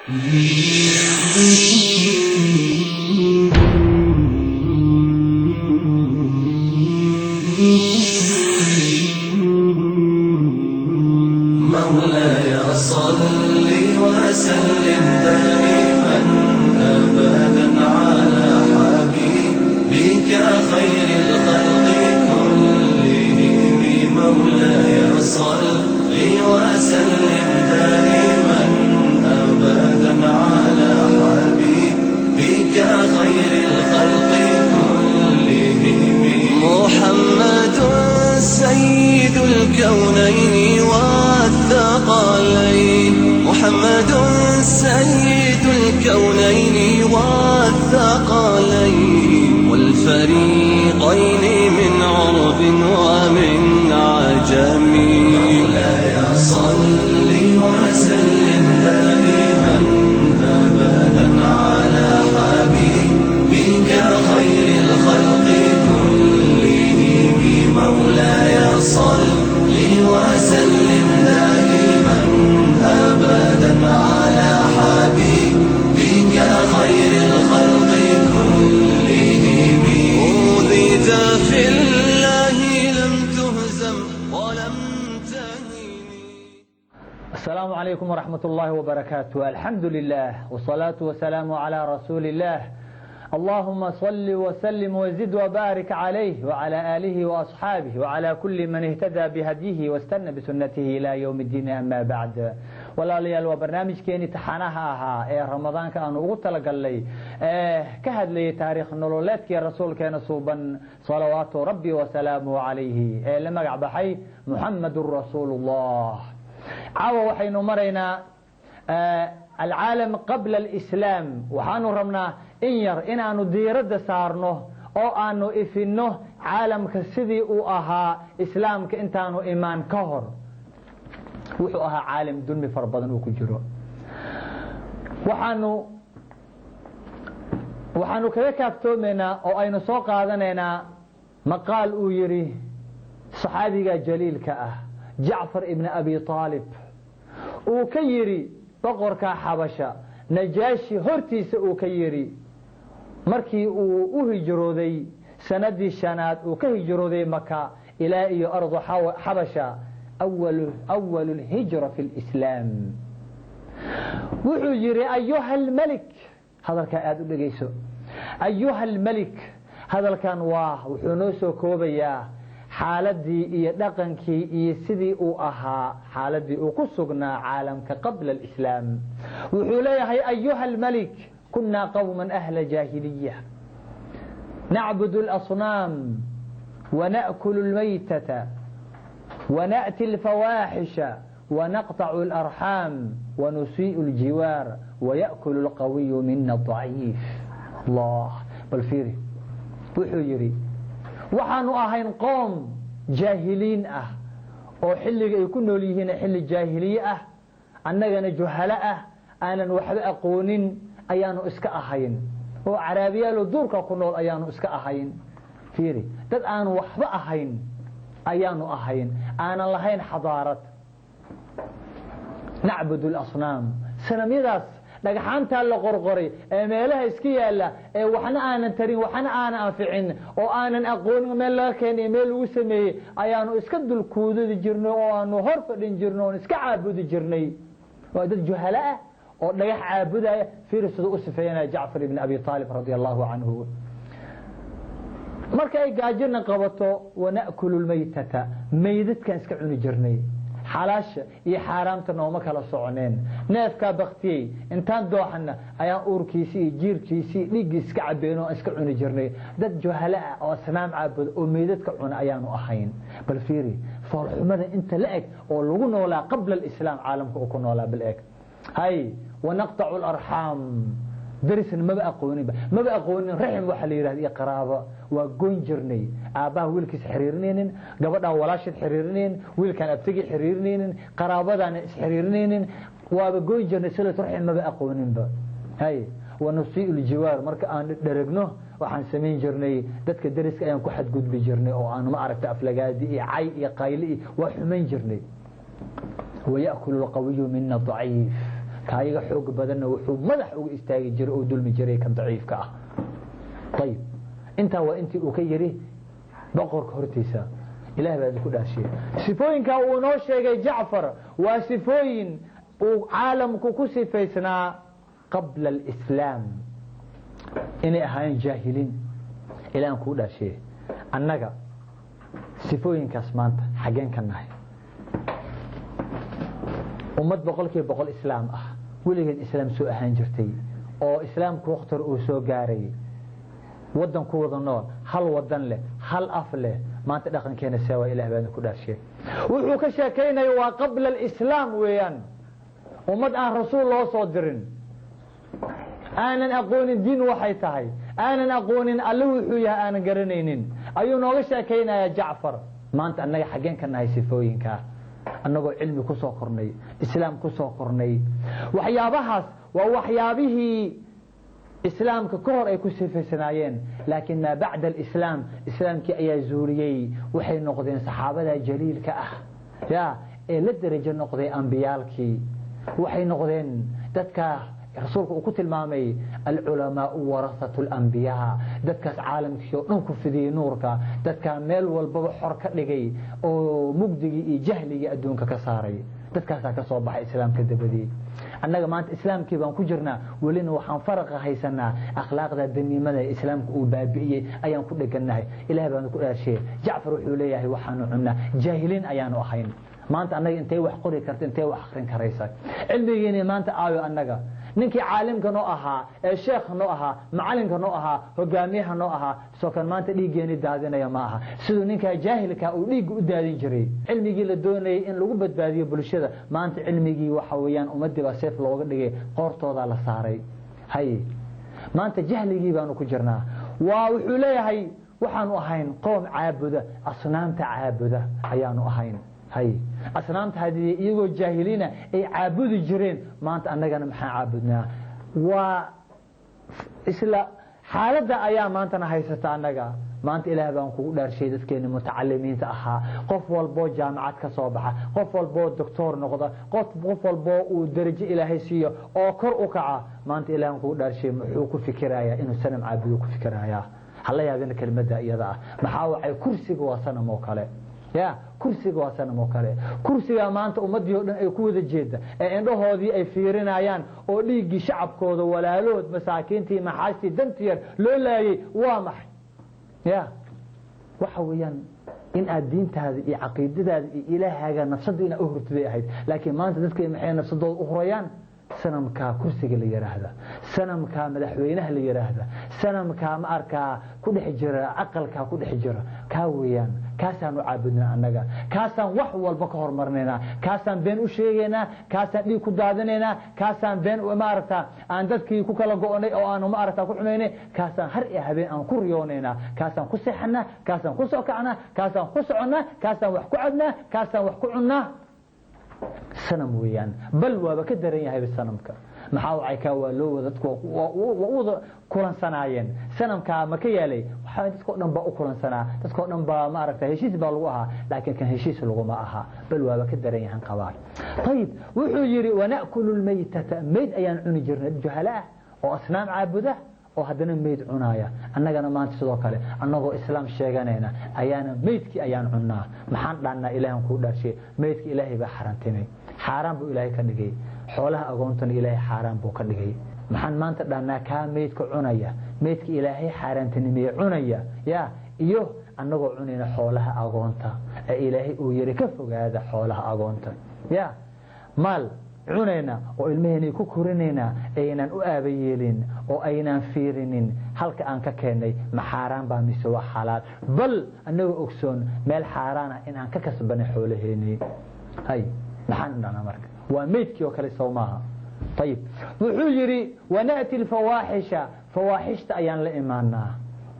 مولاي صل وسلم دائما ابدا على حبيبك خير الخلق كلهم. مولاي صل وسلم دائما ابدا على حبيبك خير الخلق كلهم. محمد سيد الكونين والثقلين، محمد سيد الكونين والثقلين، والفريقين من عرب ومن عجم. مولاي صل وسلم دائما ابدا على حبيبك خير الخلق كلهم. مولاي صل وسلم دائما ابدا على حبيبك خير الخلق كلهم. أوذيت في الله لم تهزم ولم تهني. السلام عليكم ورحمة الله وبركاته. الحمد لله والصلاة والسلام على رسول الله. اللهم صل وسلم وزد وبارك عليه وعلى آله وأصحابه وعلى كل من اهتدى بهديه واستنى بسنته إلى يوم الدين. أما بعد، walaalayaal, waa barnaamijkeeni taxanaha ahaa ee Ramadaanka aanu ugu talagalnay ee ka hadlayay taariikh nololeedkii rasuulkeena suuban salawaatu rabbi wasalaamuhu calayhi ee la magac baxay Muxamadun Rasuulullah. Caawa waxaynu maraynaa alcaalam qabla alislaam. Waxaanu rabnaa in yar inaanu diiradda saarno oo aanu ifinno caalamka sidii uu ahaa islaamka intaanu imaan ka hor. Wuxuu ahaa caalam dulmi fara badan uu ku jiro. Waxaanu kaga kaaftoomaynaa oo aynu soo qaadanaynaa maqaal uu yidhi saxaabiga jaliilka ah Jacfar ibn Abi Aalib uu ka yidhi boqorka Xabasha Najaashi hortiisa, uu ka yidhi markii uu u hijrooday sanadii shanaad uu ka hijrooday Maka ilaa iyo ardu Xabasha, أول الهجرة في الإسلام. Wuxuu yidhi: "أيها الملك." Hadalkaa aada u dhegeyso. "أيها الملك." Hadalkan waa wuxuu noo soo koobayaa xaaladii iyo dhaqankii iyo sidii uu ahaa, xaaladii uu ku sugnaa caalamka qabla alislaam. Wuxuu leeyahay: "أيها الملك، كنا قوما أهل جاهلية، نعبد الأصنام ونأكل الميتة ونأتي الفواحش ونقطع الأرحام ونسيء الجوار ويأكل القوي منا الضعيف." Allah, bal fiiri. Wuxuu yidhi: waxaanu ahayn qoom jaahiliin ah oo xilliga ay ku nool yihiin xilli jaahiliye ah, annagana juhalo ah, aanan waxba aqoonin ayaanu iska ahayn, oo Caraabiyaaloo duurka ku nool ayaanu iska ahayn. Fiiri, dad aanu waxba ahayn ayaanu ahayn, aanan lahayn xadaarad. "نعبد الأصنام." Sanamyadaas dhagxaantaa la qorqoray ee meelaha iska yaala ee waxna aanan tarin, waxna aanan anficin, oo aanan aqoonin meel laga keenay, meel lagu sameeyey, ayaanu iska dulkuudadi jirnay oo aanu hor fadhin jirnay oon iska caabudi jirnay. Waa dad juhalo ah oo dhagax caabudaya. Fiiri siduu u sifeeyanaya Jacfar ibn Abi Aalib radia allahu canhu. Marka ay gaajina qabato, "ونأكل الميتة." Meydadkaan iska cuni jirnay. Xalaasha iyo xaaraamta nooma kala soconeen. Neefkaa baktiyey intaan dooxana ayaan uurkiisi iyo jiirkiisi dhiiggiis iska cabeen oo iska cuni jirnay. Dad juhalo ah oo asnaam caabuda oo meydadka cuna ayaanu ahayn. Bal fiiri foolxumada inta la eg oo lagu noolaa qabla alislaam, caalamka uu ku noolaa. Bal eg hay. "ونقطع الأرحام." Darisna maba aqooninba, maba aqoonin raxim waxa la yidhahda iyo qaraabo. Waa goyn jirnay. Aabbaha wiilkiis xiriirinaynin, gabadhaan walaasheed xiriirinaynin, wiilkaan abtigii xiriirinaynin, qaraabadaana isxiriirinaynin. Waaba goyn jirnay. Silatu raxim maba aqooninba. Hay. "ونسيء الجوار." Marka aan dheragno waxaan samayn jirnay dadka dariska ayaan ku xadgudbi jirnay oo aan ma aragta aflagaadi iyo cay iyo qayle iyo waa xumayn jirnay. "ويأكل القوي منا الضعيف." Kaayaga xoog badanna wuxuu madax uga istaagi jiray oo dulmi jiray kan daciifka ah. Ayib, intaa waa intii uu ka yidhi boqorka hortiisa. Ilaah baa idinku dhaashiye, sifooyinkaa uu inoo sheegay Jacfar waa sifooyin uu caalamku ku sifaysnaa qabla alislaam, inay ahaayeen jaahiliin. Ilahan kuu dhaashiye, annaga sifooyinkaas maanta xaggeen ka nahay? Ummad 100% islaam ah, weligeed islaam soo ahaan jirtay oo islaamku wakhtar uu soo gaaray, wadan ku wada nool, hal wadan leh, hal af leh, maanta dhaqankeena see waa? Ilah baa ku dhaarshiye, wuxuu ka sheekaynaya waa qabla alislaam weeyaan. Ummad aan rasuul loo soo dirin, aanan aqoonin diin waxay tahay, aanan aqoonin alle wuxuu yahay, aanan garanaynin ayuu nooga sheekaynayaa Jacfar. Maanta annaga xaggeen ka nahay sifooyinkaa, annagoo cilmi ku soo kornay, islaam ku soo kornay? Waxyaabahaas waa waxyaabihii islaamka ka hor ay ku sifaysanaayeen, laakiin maa bacda alislaam, islaamkii ayaa zuuliyey. Waxay noqdeen saxaabada jaliilka ah ya ee la derajo noqday ambiyaalkii. Waxay noqdeen dadka rasuulka uu ku tilmaamay alculamaau warahatu alambiyaa, dadkaas caalamkii oo dhan ku fidiyey nuurka, dadkaa meel walbaba xor ka dhigay oo mugdigii iyo jahligii adduunka ka saaray. Dadkaasaa ka soo baxay islaamka dabadii. Annaga maanta islaamkii baan ku jirnaa, welina waxaan faraqa haysanaa akhlaaqda damiimada ee islaamka uu baabi'iyey ayaan ku dhegannahay. Ilaah baanu ku dhaashiye, Jacfar wuxuu leeyahay waxaanu cunnaa, jaahiliin ayaanu ahayn. Maanta annaga intay wax qori karta, intay wax akrin karaysa? Cilmigiini maanta aayo? Annaga ninkii caalimka noo ahaa ee sheekha noo ahaa, macalinka noo ahaa, hogaamiyaha noo ahaa, soo kan maanta dhiiggeeni daadinaya ma aha siduu ninkaa jaahilka uu dhiigga u daadin jiray. Cilmigii la doonayay in lagu badbaadiyo bulshada, maanta cilmigii waxa weeyaan ummadii baa seef looga dhigay, qoortoodaa la saaray. Hay, maanta jahligii baanu ku jirnaa. Waa wuxuu leeyahay waxaanu ahayn qoom caabuda asnaamta, caabuda ayaanu ahayn. Hay, asnaamta haddii iyagoo jaahiliina ay caabudi jireen, maanta annagana maxaan caabudnaa? Waa isla xaaladda ayaa maantana haysata annaga. Maanta ilaah baan kugu dhaarshay, dadkeeni mutacalimiinta ahaa, qof walboo jaamacad ka soo baxa, qof walboo doctor noqda, qof walboo uu darajo ilaahay siiyo oo kor u kaca, maanta ilaah baan kugu dhaarshay, muxuu ku fikirayaa? Inuu sanam caabudo ku fikirayaa. Hala yaabina kelmadda iyada ah. Maxaa wacay? Kursiga waa sanam oo kale ya, kursiga waa sanam oo kale. Kursigaa maanta ummaddii o dhan ay ku wada jeeda ee indhahoodii ay fiirinayaan oo dhiiggii shacabkooda, walaalahood, masaakiintii, maxaastii, dantiyar loo laayay, waa maxay? Ya, waxa weeyaan in aad diintaada iyo caqiidadaada iyo ilaahaaga nafsadda inaad u hurtiday ahayd. Laakiin maanta dadka maxay nafsadooda u hurayaan? Sanamkaa kursiga la yidhaahda, sanamkaa madaxweynaha la yidhaahda, sanamkaa ma arkaa ku dhex jira aqalkaa ku dhex jira, kaa weeyaan. Kaasaanu caabudnaa annaga, kaasaan wax walba ka hormarnaynaa, kaasaan been u sheegaynaa, kaasaan dhiig ku daadinaynaa, kaasaan been maaragta aan dadkii ku kala go'nay oo aanu maaragta ku xumaynay, kaasaan har iyo habeen aan ku riyoonaynaa, kaasaan ku seexanaa, kaasaan ku soo kacnaa, kaasaan ku soconnaa, kaasaan wax ku cabnaa, kaasaan wax ku cunnaa. Sanam weeyaan, bal waaba ka daran yahayba sanamka. Maxaa wacay? Kaa waa loo wada, dadku waa u wada kulansanaayeen. Sanamkaa ma ka yeelay? Waxaa dadka o dhan baa u kulansanaa, dadka o dhan baa maaragta heshiis baa lagu ahaa, laakiin kan heshiis laguma aha, bal waaba ka daran yahan qabaan. Ayib, wuxuu yidhi wana'kulu lmaytata, mayd ayaan cuni jirnay. Juhala ah oo asnaam caabuda oo haddana meyd cunaaya. Annagana maanta sidoo kale annagoo islaam sheeganayna ayaana meydkii ayaan cunnaa. Maxaan dhaannaa? Ilaahan kuu dhaarshiye, meydka ilaahay baa xarantimay, xaaraan buu ilaahay ka dhigay. Xoolaha agoontana ilaahay xaaraan buu ka dhigay. Maxaan maanta dhaannaa kaa meydka cunaya, meydka ilaahay xaaraantinimeeye cunaya ya, iyo annagoo cunayna xoolaha agoonta ee ilaahay uu yiri ka fogaada xoolaha agoonta ya, maal cunayna oo ilmaheenay ku korinaynaa aynan u aaba yeelin oo aynaan fiirinin halka aan ka keennay, ma xaaraan baa mise waa xalaal, bal annagoo ogsoon meel xaaraan ah in aan ka kasbanay xoolaheenii. Hay, maxaan dhanaa marka? Waa meydkii oo kale, sow maaha? Ayib, wuxuu yidhi wana'ti alfawaaxisha, fawaaxishta ayaan la imaanaa.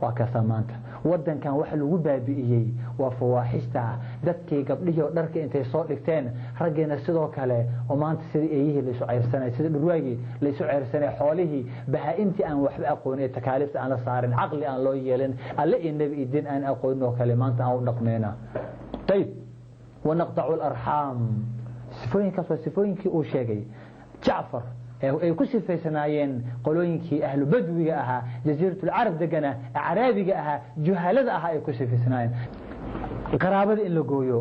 Waa kaasaa maanta wadankan waxa lagu baabi'iyey waa fawaaxishta. Dadkii gabdhihii oo dharka intay soo dhigteen, raggiina sidoo kale, oo maanta sidii eeyihii laysu ceyrsanay, sidii dhurwaagii laysu ceyrsanay, xoolihii bahaa-intii aan waxba aqoonin ee takaaliifta aan la saarin, caqli aan loo yeelin, alle iyo nebi iyo diin aan aqoonin oo kale maanta aan u dhaqmayna. Ayib, wanaqtacu alarxaam. Sifooyinkaas waa sifooyinkii uu sheegay Jacfar ay ku sifaysanaayeen qolooyinkii ahlu badwiga ahaa, jasiiratulcarab deganaa, acraabiga ahaa, juhalada ahaa ay ku sifaysanaayeen. Qaraabada in la gooyo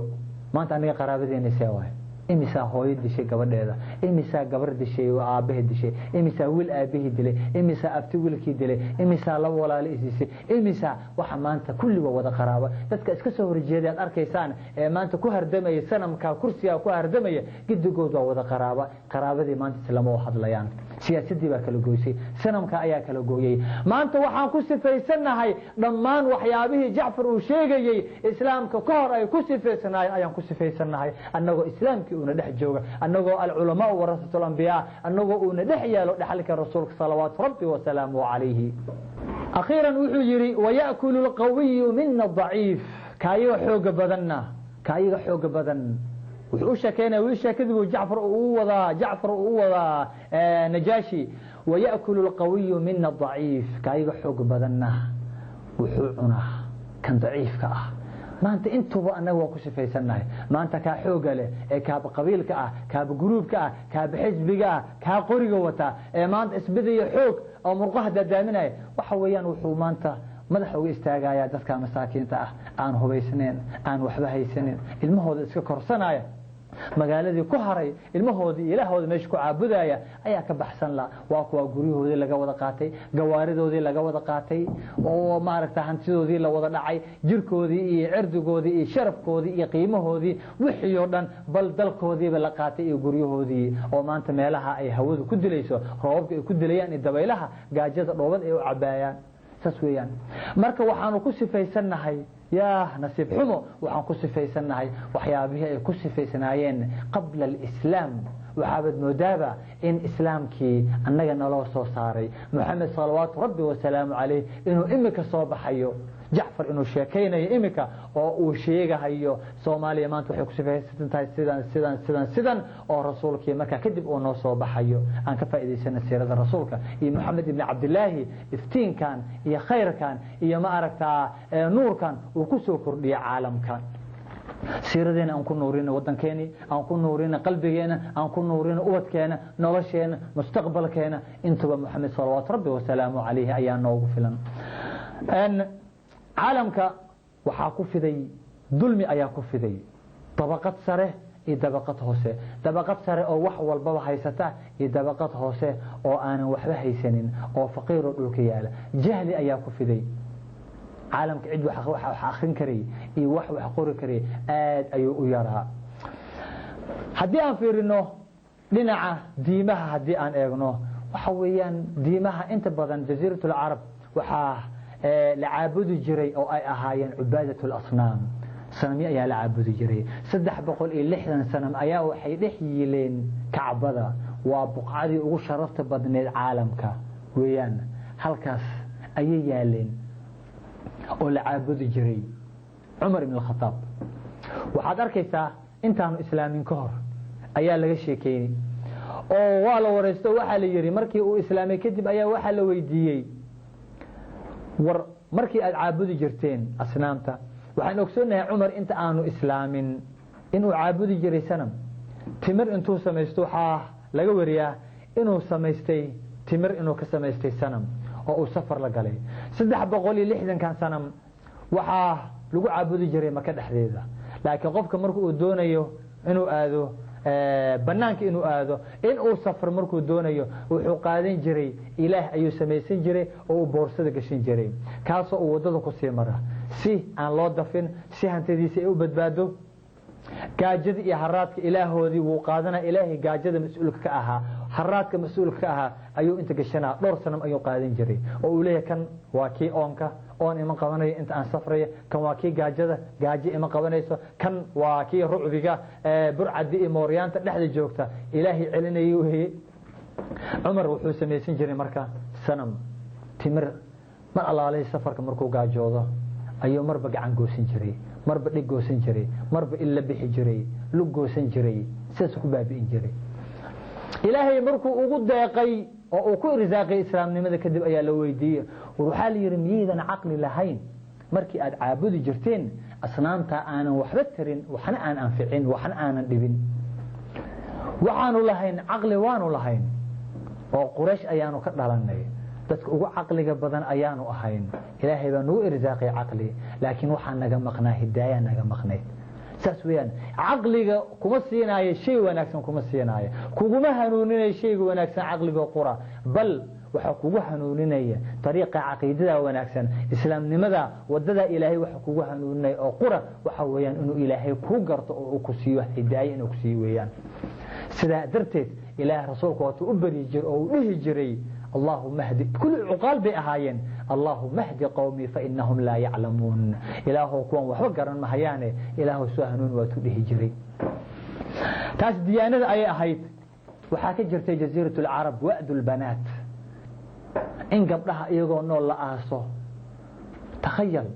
maanta aniga qaraabadeena see waay. Imisaa hooyo dishay gabadheeda, imisaa gabar dishay oo aabbahe dishay, imisaa wiil aabbihii dilay, imisaa abti wiilkii dilay, imisaa laba walaalo isdisay, imisaa waxa maanta kulli waa wada qaraabo. Dadka iska soo horjeeday aad arkaysaan ee maanta ku hardamaya sanamka kursiga ku hardamaya, gidigood waa wada qaraaba. Qaraabadii maanta islama u hadlayaan. Siyaasadii baa kala goysay, sanamka ayaa kala gooyey. Maanta waxaan ku sifaysannahay dhammaan waxyaabihii Jacfar uu sheegayey islaamka ka hor ay ku sifaysanaayeen ayaan ku sifaysannahay, annagoo islaamkii uuna dhex jooga, annagoo alculamaa warasatu alambiyaa, annagoo uuna dhex yaalo dhexalka rasuulka salawaatu rabbi wasalaamuhu calayhi. Akhiiran wuxuu yidhi: waya'kulu alqawiyu mina adaciif. Kaayaga xooga badanna, kaayaga xooga badan wuxuu u sheekeynaya wili sheekadii buu Jacfar uu wadaa, Jacfar uu u wadaa Najaashi. Waya'kulu alqawiyu mina adaciif, kaayaga xoog badanna wuxuu cunaa kan daciifka ah. Maanta intuba annaga waa ku sifaysannahay. Maanta kaa xooga leh ee kaaba qabiilka ah, kaaba guruubka ah, kaaba xisbiga ah, kaa qoriga wataa ee maanta isbidaya xoog oo murqaha daadaaminaya, waxa weeyaan wuxuu maanta madaxa uga istaagaya dadka masaakiinta ah, aan hubaysnayn, aan waxba haysanin, ilmahooda iska korsanaya, magaaladii ku haray, ilmahoodii ilaahooda meesha ku caabudaya ayaa ka baxsan la. Waa kuwa guryahoodii laga wada qaatay, gawaaridoodii laga wada qaatay, oo maaragta hantidoodii la wada dhacay, jirkoodii iyo cirdigoodii iyo sharafkoodii iyo qiimahoodii wixii oo dhan, bal dalkoodiiba la qaatay iyo guryahoodii, oo maanta meelaha ay hawadu ku dilayso, roobabka ay ku dilayaan iyo dabaylaha, gaajada dhoobad ay u cabaayaan. Saas weeyaan. Marka waxaanu ku sifaysannahay, yaa nasiib xumo, waxaan ku sifaysannahay waxyaabihii ay ku sifaysanaayeen qabla alislaam. Waxaabad moodaaba in islaamkii annaga naloo soo saaray, Moxamed salawaatu rabbi wasalaamu calayh inuu imika soo baxayo, Jacfar inuu sheekaynayo imika oo uu sheegahayo Soomaaliya maanta waxay ku sifaysan tahay sidan, sidan, sidan, sidan, oo rasuulkii markaa kadib uu noo soo baxayo. Aan ka faa'iidaysana siirada rasuulka iyo Moxamed ibni Cabdilaahi, iftiinkan iyo khayrkan iyo ma aragtaa nuurkan uu ku soo kordhiyey caalamka. Siiradeena aan ku nuurino wadankeeni, aan ku nuurino qalbigeena, aan ku nuurino ubadkeena, nolosheena, mustaqbalkeena, intuba Moxamed salawaatu rabbi wasalaamu calayhi ayaa noogu filan. Caalamka waxaa ku fiday dulmi ayaa ku fiday, dabaqad sare iyo dabaqad hoose, dabaqad sare oo wax walbaba haysata iyo dabaqad hoose oo aanan waxba haysanin oo faqiiroo dhulka yaala. Jahli ayaa ku fiday caalamka. Cid wax akrin karay iyo wax wax qori karay aad ayuu u yaraa. Haddii aan fiirino dhinaca diimaha, haddii aan eegno, waxa weeyaan diimaha inta badan jasiiratul carab waxaa la caabudi jiray oo ay ahaayeen cubaadat lasnaam, sanamyo ayaa la caabudi jiray. 360 sanam ayaa waxay dhex yiileen Kacbada. Waa buqcadii ugu sharafta badneed caalamka weeyaan. Halkaas ayay yaaleen oo la caabudi jiray. Cumar ibn Alkhataab, waxaad arkaysaa intaanu islaamin ka hor ayaa laga sheekeynay oo waa la waraysto. Waxaa la yidhi markii uu islaamay kadib ayaa waxaa la weydiiyey: war markii aad caabudi jirteen asnaamta? Waxaan ogsoonahay Cumar inta aanu islaamin inuu caabudi jiray sanam timir intuu samaysto. Waxaa laga wariyaa inuu samaystay timir, inuu ka samaystay sanam oo uu safar la galay. 360-kan sanam waxaa lagu caabudi jiray Maka dhexdeeda, laakiin qofka marka uu doonayo inuu aado banaanka, inuu aado, in uu safar markuu doonayo, wuxuu qaadan jiray ilaah ayuu samaysan jiray oo uu boorsada gashan jiray, kaasoo uu waddada kusii mara si aan loo dafin, si hantidiisa ay u badbaado. Gaajada iyo haraadka ilaahoodii wuu qaadanaa. Ilaahay gaajada mas-uulka ka ahaa, haraadka mas-uulka ka ahaa ayuu inta gashanaa. Dhowr sanam ayuu qaadan jiray oo uu leeyahay: kan waa kii oonka, oon ima qabanayo inta aan safraya; kan waa kii gaajada, gaajo ima qabanayso; kan waa kii rucbiga, burcadi iyo mooryaanta dhexda joogta ilaahay celinayay weye. Cumar wuxuu samaysan jiray marka sanam timir. Mar allaalay safarka markuu gaajoodo ayuu marba gacan goosan jiray, marba dhig goosan jiray, marba il la bixi jiray, lug goosan jiray, sidaas ku baabi'in jiray. Ilaahay markuu ugu deeqay oo uu ku irsaaqay islaamnimada kadib ayaa la weydiiyey. War waxaa la yidhi: miyaydan caqli lahayn markii aad caabudi jirteen asnaamtaa aanan waxba tarin, waxna aan anficin, waxna aanan dhibin? Waxaanu lahayn caqli, waanu lahayn oo Quraysh ayaanu ka dhalanay, dadka ugu caqliga badan ayaanu ahayn, Ilaahay baa nagu irsaaqay caqli, laakiin waxaa naga maqnaa hidaaya naga maqnayd. Saas weeyaan, caqliga kuma siinaayo shay wanaagsan, kuma siinaayo, kuguma hanuuninayo shayga wanaagsan caqliga qura, bal waxaa kugu hanuuninaya ariiqa caqiidada wanaagsan, islaamnimada, wadada Ilaahay. Waxa kugu hanuuninaya oo qura waxa weeyaan inuu Ilaahay kuu garto oo uu ku siiyo hidaaye, inuu ku siiyo weeyaan. Sidaa darteed Ilaah rasuulku waatuu u baryi jiray oo uu dhihi jiray: "Allahuma hdi", kulli cuqaal bay ahaayeen, "Allahuma hdi qowmii fa inahum laa yaclamuun." Ilaahow, kuwan waxba garan mahayaane, Ilaahow soo hanuun, waatuu dhihi jiray. Taas diyaanada ayay ahayd. Waxaa ka jirtay Jaziirat Alcarab wa'du lbanaat, in gabdhaha iyagoo nool la aaso. Takhayal,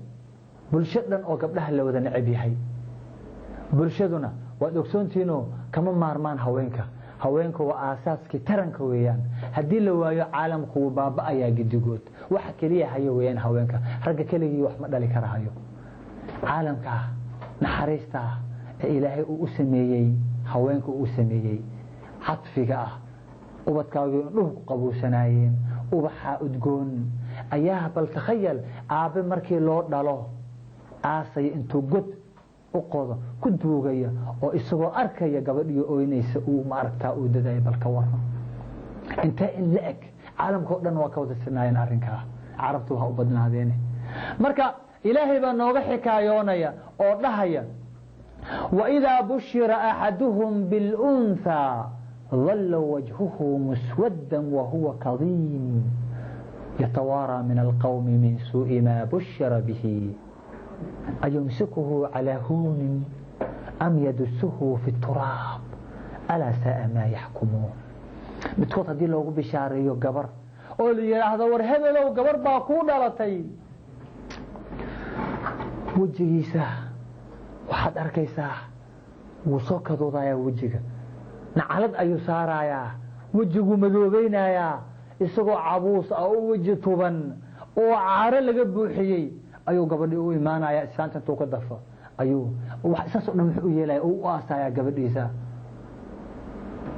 bulsho dhan oo gabdhaha la wada necab yahay. Bulshaduna waad ogsoontihiinoo kama maarmaan haweenka. Haweenku waa aasaaskii taranka weeyaan. Haddii la waayo, caalamku wuu baaba'ayaa gidigood. Waxa keliya hayo weeyaan haweenka. Ragga keligii wax ma dhali karahayo. Caalamkaa naxariista ah ee Ilaahay uu u sameeyey haweenka, uu u sameeyey cadfiga ah, ubadkaagii indhuhu ku qabuusanaayeen, ubaxaa udgoon ayaa, bal takhayal, aabbe markii loo dhalo aasaya, intuu god u qodo ku duugaya, oo isagoo arkaya gabadhii oynaysa uu maaragtaa uu dadaya. Bal ka waran intee in la eg? Caalamka o dhan waa ka wada sinaayeen arrinkaa, carabtu ha u badnaadeene. Marka Ilaahay baa nooga xikaayoonaya oo dhahaya: "Waidaa bushira axaduhum biاlأunthaa dalla wajhuhu muswadda wahuwa kadiim yatawaaraa min alqowmi min suuءi maa bushira bihi ayumsikuhu calىa huunin am yadusuhu fi turaab alaa saaa maa yaxkumuun." Midkood haddii loogu bishaareeyo gabar oo la yidhaahdo: "War hebelow, gabar baa kuu dhalatay," wejigiisa waxaad arkaysaa wuu soo kadoodayaa, wejiga nacalad ayuu saarayaa, wejiguu madoobeynayaa, isagoo cabuus ah oo weji tuban oo caaro laga buuxiyey ayuu gabadhii u imaanaya. Islaanta intuu ka dafo ayuu saas o dhan wuxuu u yeelaya oo u aasayaa gabadhiisa.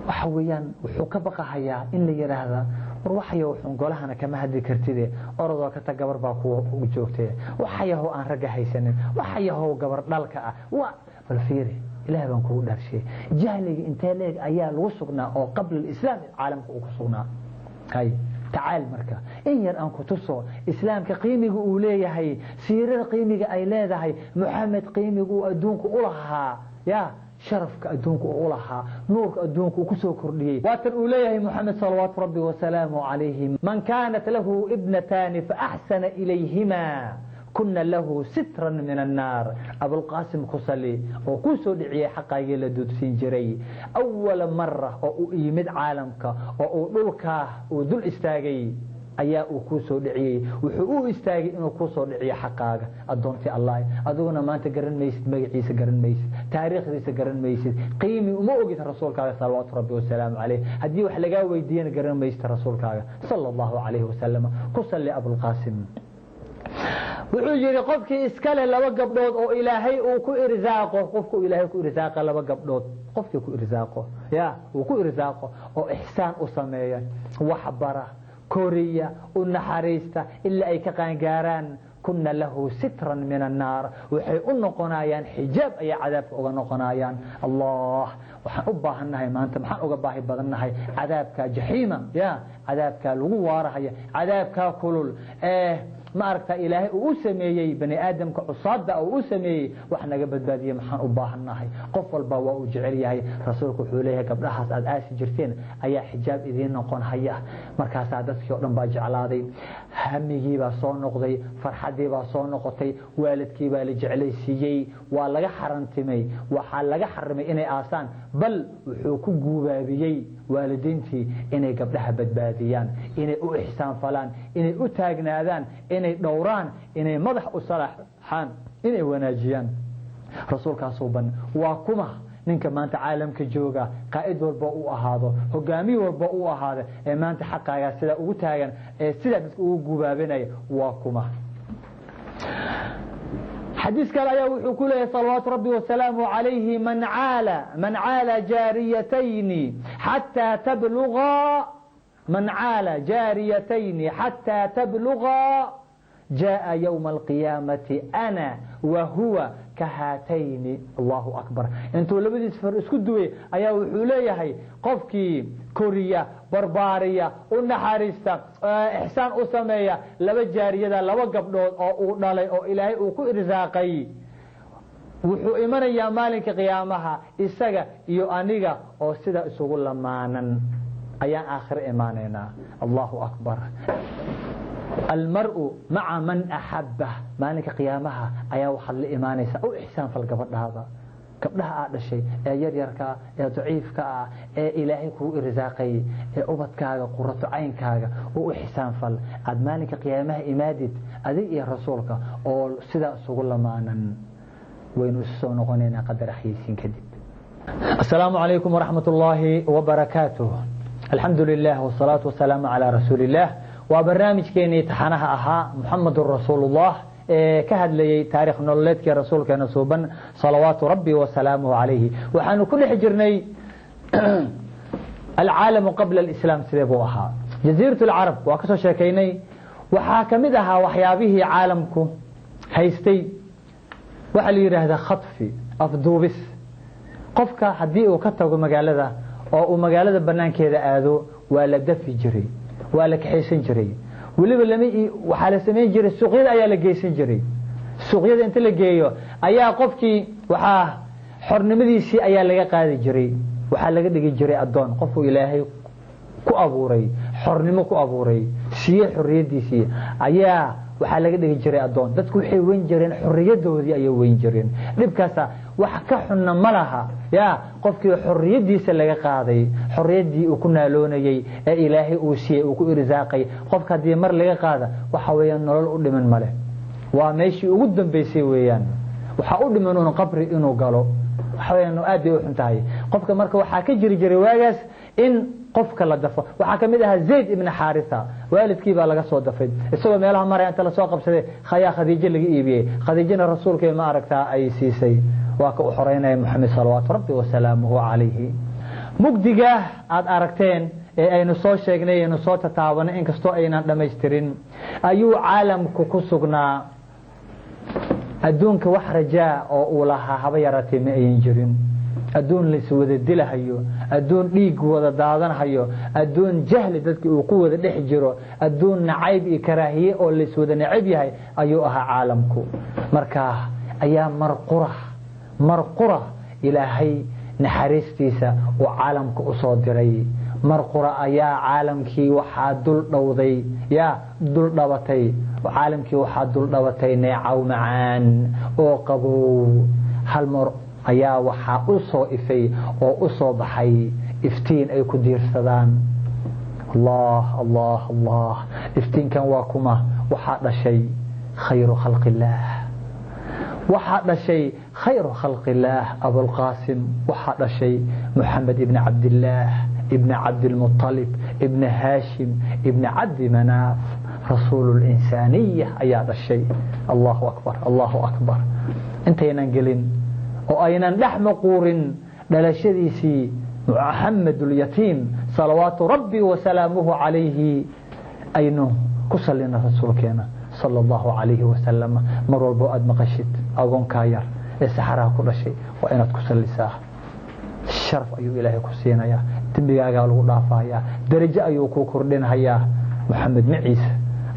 Waxa weeyaan wuxuu ka baqahayaa in la yidhaahda: "War waxayow xun, golahana kama hadli kartide, orodoo ka tag, gabar baa kuwa joogtee. Waxayahow aan ragga haysanin, waxayahow gabar dhalka ah." Wa bal fiiri, Ilaah baan kugu dhaarshay, jahliga intee leeg ayaa lagu sugnaa oo qabla alislaam caalamka uu ku sugnaa? Hay, tacaal, marka in yar aan ku tuso islaamka qiimiga uu leeyahay, siirada qiimiga ay leedahay, Moxamed qiimiga uu adduunka u lahaa, ya sharafka adduunka uu lahaa, nuurka adduunka uu kusoo kordhiyey. Waatan uu leeyahay Moxamed salawaatu rabbi wasalaamu calayhi: "Man kaanat lahu ibnataani faaxsana ilayhima kuna lahu sitran min annaar." Abulqaasim ku sali oo kuu soo dhiciyey xaqaagii la duudsiin jiray. Awala mara oo uu yimid caalamka oo uu dhulkaa uu dul istaagay ayaa uu kuu soo dhiciyey. Wuxuu u istaagay inuu kuu soo dhiciyo xaqaaga, addoontii Allah. Adiguna maanta garan maysid magaciisa, garan maysid taariikhdiisa, garan maysid qiimi uma ogid rasuulkaaga salawaatu rabbi wasalaamu caleyh. Haddii wax lagaa weydiiyana garan maysid rasuulkaaga sala Allahu calayhi wasalam. Ku salli Abulqaasim. Wuxuu yihi: qofkii iskale laba gabdhood oo Ilaahay uu ku irsaaqo, qofku Ilaahay ku irsaaqa laba gabdhood, qofkii ku irsaaqo, ya uu ku irsaaqo oo ixsaan u sameeya, waxbara, koriya, u naxariista ilaa ay ka qaangaaraan, kuna lahu sitran min annaar, waxay u noqonayaan xijaab ayay cadaabka uga noqonayaan. Allah, waxaan u baahannahay maanta, maxaan uga baahi badannahay cadaabka jaxiima, ya cadaabkaa lagu waarahaya, cadaabkaa kulul ee ma aragta Ilaahay uu u sameeyey bani aadamka cusaada uu u sameeyey, wax naga badbaadiye maxaan u baahannahay? Qof walba waa uu jecel yahay. Rasuulku wuxuu leeyahay: gabdhahaas aad aasi jirteen ayaa xijaab idiin noqon haya. Markaasaa dadkii o dhan baa jeclaaday, hamigii baa soo noqday, farxaddii baa soo noqotay, waalidkii baa la jeclaysiiyey, waa laga xarantimay, waxaa laga xarimay inay aasaan, bal wuxuu ku guubaabiyey waalidiintii inay gabdhaha badbaadiyaan, inay u ixsaan falaan, inay u taagnaadaan, inay dhowraan, inay madax u salaaxaan, inay wanaajiyaan. Rasuulkaasuu ban waa kuma ninka maanta caalamka jooga, qaa'id walba uu ahaado, hogaamiye walba uu ahaado, ee maanta xaqaagaa sidaa ugu taagan, ee sidaa dadka ugu gubaabinaya, waa kuma? Xadiis kale ayaa wuxuu ku leeyahay salawaatu rabbi wasalaamu calayhi, man caala jaariyatayni xataa tablugaa, man caala jaariyatayni xataa tablugaa jaaءa yowma alqiyaamati ana wa huwa kahaatayni. Allahu akbar! Intuu labadiis far isku duway ayaa wuxuu leeyahay, qofkii koriya, barbaariya, u naxariista, ixsaan u sameeya laba jaariyada, laba gabdhood oo uu dhalay oo Ilaahay uu ku irsaaqay, wuxuu imanayaa maalinka qiyaamaha isaga iyo aniga oo sida isugu lamaanan ayaan aakhiro imaanaynaa. Allahu akbar! Almaru maca man axaba. Maalinka qiyaamaha ayaa waxaad la imaanaysaa, u ixsaan fal gabadhaada, gabdhaha aad dhashay ee yaryarkaa, ee daciifka ah, ee Ilaahay kugu irsaaqay, ee ubadkaaga, qurato caynkaaga, u ixsaan fal. Aad maalinka qiyaamaha imaadid adig iyo rasuulka oo sidaa isugu lamaanan. Waynu isu soo noqonaynaa qadar axyeysiin kadib. Asalaamu calaykum waraxmat ullaahi wabarakaatuh. Alxamdu lilah wsalaatu wasalaamu calaa rasuuli illah. Waa barnaamijkeenii taxanaha ahaa Muxamedun Rasuulullah ee ka hadlayey taarikh nololeedkii rasuulkeena suuban, salawaatu rabbi wasalaamuhu calayhi. Waxaanu ku dhex jirnay alcaalamu qabla alislaam, sidee buu ahaa Jaziirat Alcarab. Waa kasoo sheekaynay. Waxaa ka mid ahaa waxyaabihii caalamku haystay waxaa la yidhaahdaa khadfi, afduubis. Qofka haddii uu ka tago magaalada oo uu magaalada banaankeeda aado, waa la dafi jiray, waa la kaxaysan jiray. Weliba lama, waxaa la samayn jiray, suuqyada ayaa la geysan jiray. Suuqyada inta la geeyo ayaa qofkii waxaa xornimadiisii ayaa laga qaadi jiray, waxaa laga dhigi jiray addoon. Qofuu Ilaahay ku abuuray xornimo, ku abuuray, siiyey xorriyadiisii, ayaa waxaa laga dhigi jiray addoon. Dadku waxay weyn jireen xorriyadoodii ayay weyn jireen. Dhibkaasa wax ka xunna ma laha ya qofkii xorriyadiisa laga qaaday, xorriyaddii uu ku naaloonayey ee Ilaahay uu siiyey, uu ku irsaaqay. Qofka haddii mar laga qaada, waxa weeyaan nolol u dhiman male, waa meeshii ugu dambeysay weeyaan. Waxaa u dhiman un qabri inuu galo. Waxa weyaan aad bay u xun tahay qofka. Marka waxaa ka jiri jiray waagaas in qofka la dafo. Waxaa kamid ahaa Zayd ibn Xaarisa. Waalidkii baa laga soo dafay isagoo meelaha maraya inta lasoo qabsaday ayaa Khadiijo laga iibiyey. Khadiijana rasuulka ma aragtaa ay siisay. Waa ka u xoreynaya Moxamed salawaatu rabbi wasalaamuhu calayhi. Mugdiga aada aragteen ee aynu soo sheegnay, aynu soo tataabanay, inkastoo aynan dhammaystirin, ayuu caalamku ku sugnaa. Adduunka wax rajaa oo uu lahaa haba yaraatee ma ayan jirin. Adduun lais wada dilahayo, adduun dhiig wada daadanhayo, adduun jahli dadki uu ku wada dhex jiro, adduun nacayb iyo karaahiye oo lais wada necab yahay ayuu ahaa caalamku. Marka ayaa marqura marqura Ilaahay naxariistiisa uu caalamka usoo diray. Mar qura ayaa caalamkii waxaa dul dhowday, yaa dul dhabatay, caalamkii waxaa dul dhabatay neecaw macaan oo qabow. Hal mar ayaa waxaa u soo ifay oo u soo baxay iftiin ay ku diirsadaan. Allah, Allah, Allah! Iftiinkan waa kuma? Waxaa dhashay khayru khalqi illaah, waxaa dhashay khayru khalqi illaah Abulqaasim. Waxaa dhashay Moxamed ibni Cabdillaah ibni Cabdilmuطalib ibni Haashim ibni Cabdi Manaaf, rasuulu linsaaniya ayaa dhashay. Allahu akbar, Allahu akbar! Intaynan gelin oo aynan dhex maquurin dhalashadiisii Muxamed ulyatiim salawaatu rabbi wasalaamuhu calayhi, aynu ku salina rasuulkeena sala allahu calayhi wasalam. Mar walbo aada maqashid agoonkaa yar ee saxaraha ku dhashay, waa inaad ku sallisaa. Sharaf ayuu Ilaahay ku siinayaa, dembigaagaa lagu dhaafayaa, darajo ayuu ku kordhinhayaa, Moxamed maciise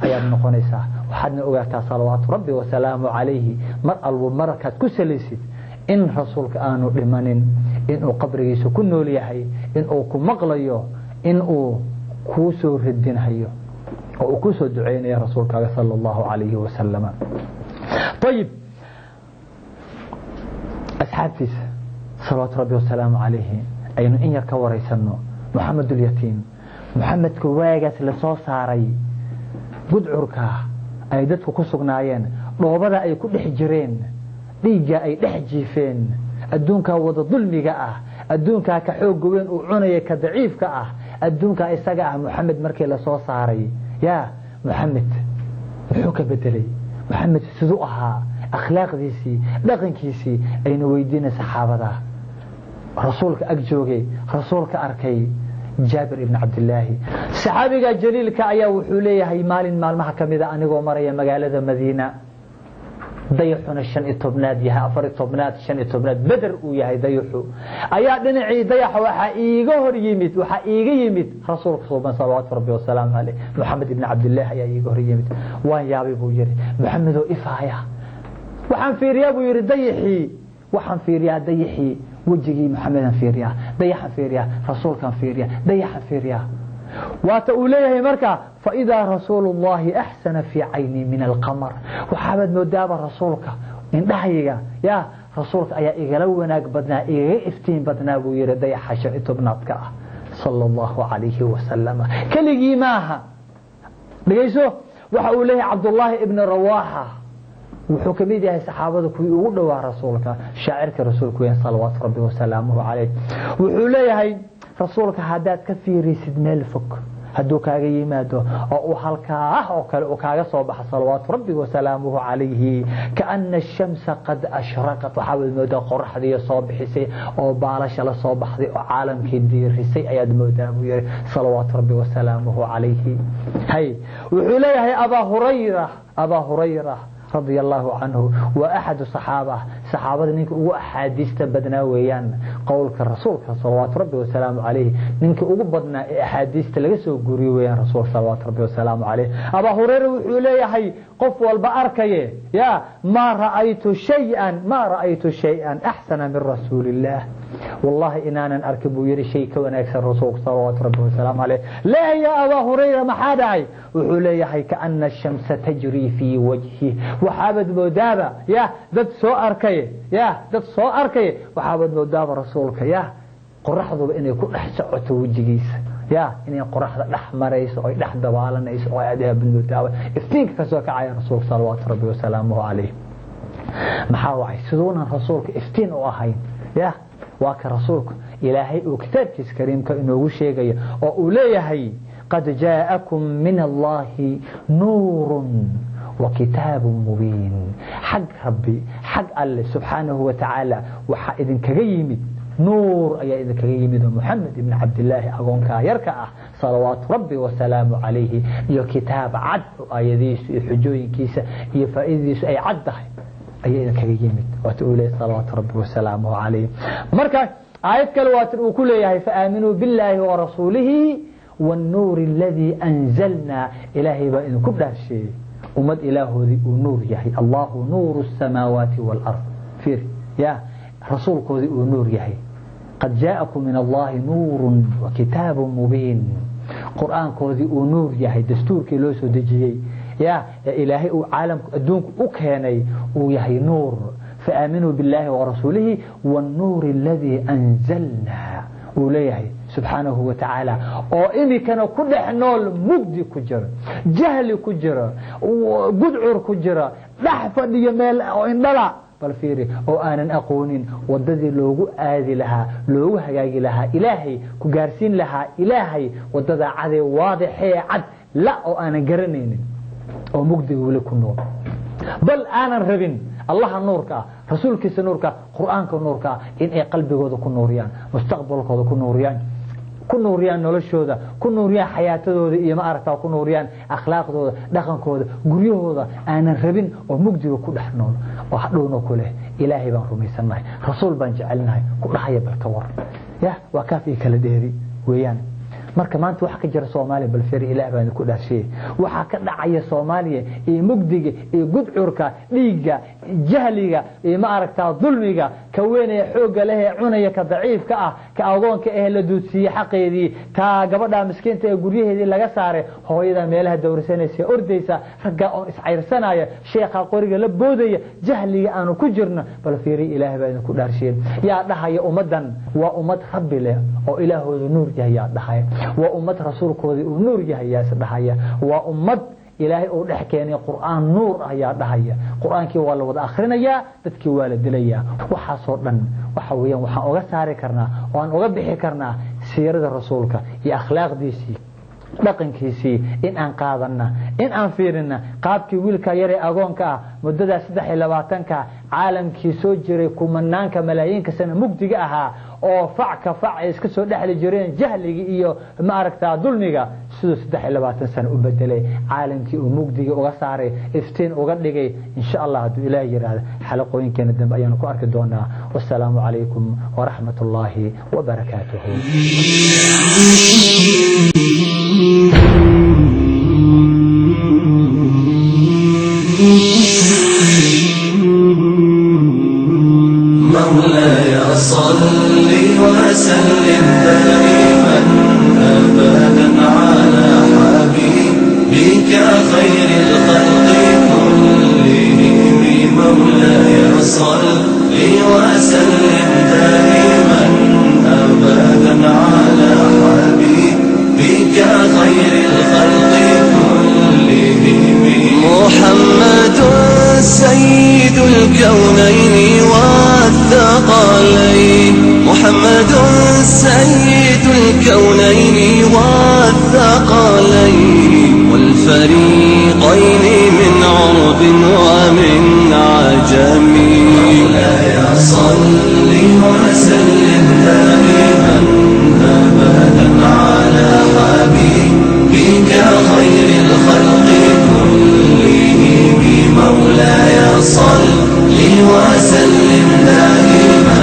ayaad noqonaysaa. Waxaadna ogaataa salawaatu rabbi wasalaamu calayhi, mar albo markaad ku salaysid, in rasuulka aanu dhimanin, inuu qabrigiisa ku nool yahay, inuu ku maqlayo, inuu kuu soo radinhayo oo uu kuu soo duceynayo rasuulkaaga sala allahu calayhi wasalama. Ayib, asxaabtiisa salawaatu rabbi wasalaamu calayhi aynu in yar ka wareysano. Moxamed ulyatiim, Moxamedka waagaas lasoo saaray, gudcurka ay dadku ku sugnaayeen, dhoobada ay ku dhex jireen, dhiigga ay dhex jiifeen, adduunkaa wada dulmiga ah, adduunkaa ka xooga weyn uu cunaya ka daciifka ah, adduunkaa isaga ah, Moxamed markii lasoo saaray, yaa Moxamed muxuu ka bedelay? Moxamed siduu ahaa? Akhlaaqdiisii, dhaqankiisii aynu weydiinay saxaabada rasuulka ag joogay, rasuulka arkay. Jaabir ibn Cabdilaahi, saxaabiga jaliilka, ayaa wuxuu leeyahay: maalin maalmaha ka mida anigoo maraya magaalada Madiina, dayaxuna 15aad yahay, 14aad, 15aad beder uu yahay dayaxu, ayaa dhinacii dayaxa waxaa iiga hor yimid, waxaa iiga yimid rasuulka suuban, salawaatu rabbi wasalaamu caleyh. Moxamed ibn Cabdilaahi ayaa iiga hor yimid. Waan yaabay, buu yihi, Moxamedoo ifaaya. Waxaan fiiriyaa, buu yihi, dayaxii, waxaan fiiriyaa dayaxii, wejigii Moxamedaan fiiriyaa, dayaxaan fiiriyaa, rasuulkaan fiiriyaa, dayaxaan fiiriyaa. Waata uu leeyahay marka: faidaa rasuulu llahi axsana fii caynii min alqamar. Waxaabaad moodaaba rasuulka indhahayga, ya rasuulka ayaa igala wanaag badnaa, igaga iftiin badnaa, buu yihi, dayaxa 15aadka ah, sala allahu calayhi wasalam. Keligii maaha, dhegayso, waxa uu leeyahay Cabdullaahi ibni Rawaaxa, wuxuu ka mid yahay saxaabada kuwii ugu dhowaa rasuulka, shaacirka rasuulku weyan, salawaatu rabbi wasalaamuhu calayh. Wuxuu leeyahay: rasuulka haddaad ka fiirisid meel fog, hadduu kaaga yimaado oo uu halkaa oo kale uu kaaga soo baxo, salawaatu rabbi wasalaamuhu calayhi, kaana ashamsa qad ashraqat. Waxaabaad moodaa qoraxdii soo bixisay oo baalasha la soo baxday oo caalamkii diirisay ayaad moodaa, buu yihi, salawaatu rabbi wasalaamuhu calayhi. Hay, wuxuu leeyahay Abaa Hurayra, Abaa Hurayra radia allahu canhu, waa axadu saxaaba, saxaabada ninka ugu axaadiista badnaa weeyaan. Qowlka rasuulka, salawaatu rabbi wasalaamu calayh, ninka ugu badnaa ee axaadiista laga soo guriyo weeyaan rasuulka, salawaatu rabbi wasalaamu calayh. Abaa Hurayra wuxuu leeyahay, qof walba arkaye, ya maa ra'aytu shay-an, maa ra'aytu shay-an axsana min rasuuli illah. Wallahi inaanan arkin, buu yihi, shay ka wanaagsan rasuulka, salawaatu rabbi wasalaamu caleyh. Laa ya Abaa Hurayra, maxaa dhacay? Wuxuu leeyahay: kaana ashamsa tajrii fii wajhi. Waxaabaad moodaaba, ya dad soo arkay, ya dad soo arkay, waxaabaad moodaaba rasuulka, ya qoraxduba inay ku dhex socoto wejigiisa, ya inay qoraxda dhex marayso oy dhex dabaalanayso oo aad moodaaba iftiinka kasoo kacaya rasuulka, salawaatu rabbi wasalaamuhu calayh. Maxaa wacay? Siduunan rasuulka iftiin u ahayn? Ya waa ka rasuulku ilaahay uu kitaabkiisa kariimka inoogu sheegayo oo uu leeyahay: qad jaa'akum min allahi nuurun wa kitaabun mubiin. Xag rabbi, xag alle subxaanahu wa tacaala waxaa idinkaga yimid nuur ayaa idinkaga yimid, oo Moxamed ibn Cabdilaahi agoonkaa yarka ah, salawaatu rabbi wasalaamu calayhi, iyo kitaab cad oo aayadihiisu iyo xujooyinkiisa iyo faa'iidadiisu ay cad tahay ayaa idinkaga yimid. Waata uu leeyahay, salawaatu rabbi wasalaamuhu calayh. Marka aayad kale waatan uu ku leeyahay: faaaminuu billaahi warasuulihi wاnnuuri aladii anzalnaa. Ilaahay baa idinku dhaarsheeyey, ummad ilaahoodii uu nuur yahay, allahu nuuru الsamaawaati wاlard, fiir, ya rasuulkoodii uu nuur yahay, qad jaa'akum min allahi nuuru wa kitaabu mubiin, qur-aankoodii uu nuur yahay, dastuurkii loo soo dejiyey, ya ee ilaahay uu caalamku adduunku u keenay uu yahay nuur. Faaaminuu biاllaahi warasuulihi wاnnuuri aladii anzalnaa, uu leeyahay subxaanahu wa tacaala, oo imikana ku dhex nool mugdi ku jira, jahli ku jira, gudcur ku jira, dhex fadhiyo meel oo indhala, bal fiiri, oo aanan aqoonin wadadii loogu aadi lahaa, loogu hagaagi lahaa, ilaahay ku gaarsiin lahaa, ilaahay wadada cadee waadixee cad la oo aanan garanaynin, oo mugdiga weli ku nool, bal aanan rabin allaha nuurka ah, rasuulkiisa nuurka ah, qur-aanka nuurka ah in ay qalbigooda ku nuuriyaan, mustaqbalkooda ku nuuriyaan, ku nuuriyaan noloshooda, ku nuuriyaan xayaatadooda iyo ma aragtaa, ku nuuriyaan akhlaaqdooda, dhaqankooda, guryahooda aanan rabin, oo mugdiga ku dhex nool, oo hadhowna ku leh ilaahay baan rumaysannahay, rasuul baan jecelnahay ku dhahaya. Balka war, ya waa kaaf iyo kala dheeri weeyaan. Marka maanta waxa ka jira Soomaaliya, bal fiir, ilaah baan ku dhaarshiyey, waxa ka dhacaya Soomaaliya iyo mugdiga iyo gudcurka, dhiigga, jahliga iyo ma aragtaa dulmiga, ka weynaya xoogga leh ee cunaya ka daciifka ah, ka agoonka eh la duudsiiyey xaqeedii, taa gabadha miskiinta ee guryaheedii laga saaray, hooyada meelaha dowrsanaysa ordaysa, ragga oo iscayrsanaya, sheekha qoriga la boodaya, jahliga aanu ku jirno, bal fiiri, ilaah baa idinku dhaarshiyey. Yaa dhahaya ummadan waa ummad rabbi leh oo ilaahoodu nuur yahay? Yaa dhahaya waa ummad rasuulkoodii uu nuur yahay? Yaase dhahaya waa ummad ilaahay uu dhex keenay qur'aan nuur ah? Yaa dhahaya? Qur'aankii waa la wada akhrinayaa, dadkii waa la dilayaa. Waxaasoo dhan waxa weeyaan waxaan uga saari karnaa oo aan uga bixi karnaa siirada rasuulka iyo akhlaaqdiisii. Dhaqankiisii in aan qaadanna, in aan fiirina qaabkii wiilka yaree agoonka ah muddadaa 23-ka caalamkii soo jiray kumanaanka malaayiinka sana mugdiga ahaa oo fac ka fac ay iska soo dhexli jireen jahligii iyo ma aragtaa dulmiga, siduu 23 sano u bedelay caalamkii, uu mugdigii uga saaray, iftiin uga dhigay. Insha Allah, hadduu Ilaah yidhaahdo, xalaqooyinkeena dambe ayaanu ku arki doonaa. Wasalaamu calaykum waraxmat ullaahi wabarakaatuhu. مولاي صل وسلم دائما ابدا على حبيبك خير الخلق كلهم. مولاي صل وسلم دائما ابدا على حبيبك خير الخلق كلهم. محمد سيد الكونين والثقلين، محمد سيد الكونين والثقلين، والفريقين من عرب ومن عجم. مولاي صل وسلم دائما أبدا على حبيبك خير الخلق كلهم. مولاي صل وسلم دائما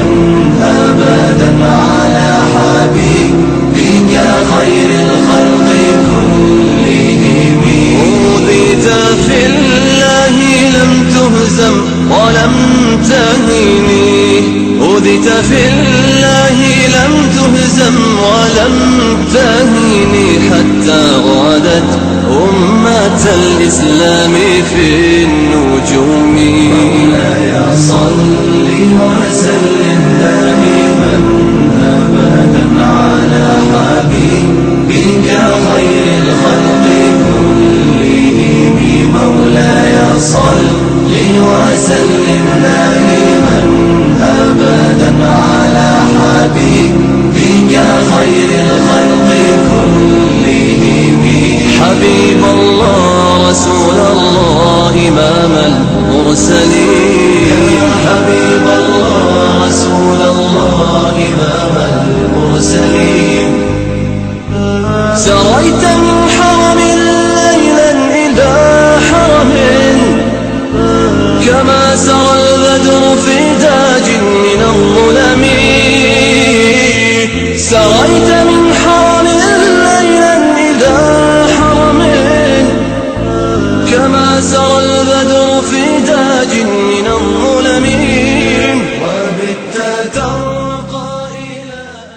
أبدا على حبيبك خير الخلق كلهم. أوذيت في الله لم تهزم ولم تهني، أوذيت في الله لم تهزم ولم تهني، حتى غادت أمة الإسلام في النجوم. مولاي صل وسلم دائما أبدا على حبيبك خير الخلق كلهم. مولاي صل وسلم دائما أبدا على حبيبك خير الخلق كلهم. حبيب الله رسول الله إمام المرسلين، حبيب الله رسول الله إمام المرسلين. سريت من حرم ليلا إلى حرم، كما سرى البدر في داج من الظلم. سريت من حرم ليلا إلى حرم، كما سرى البدر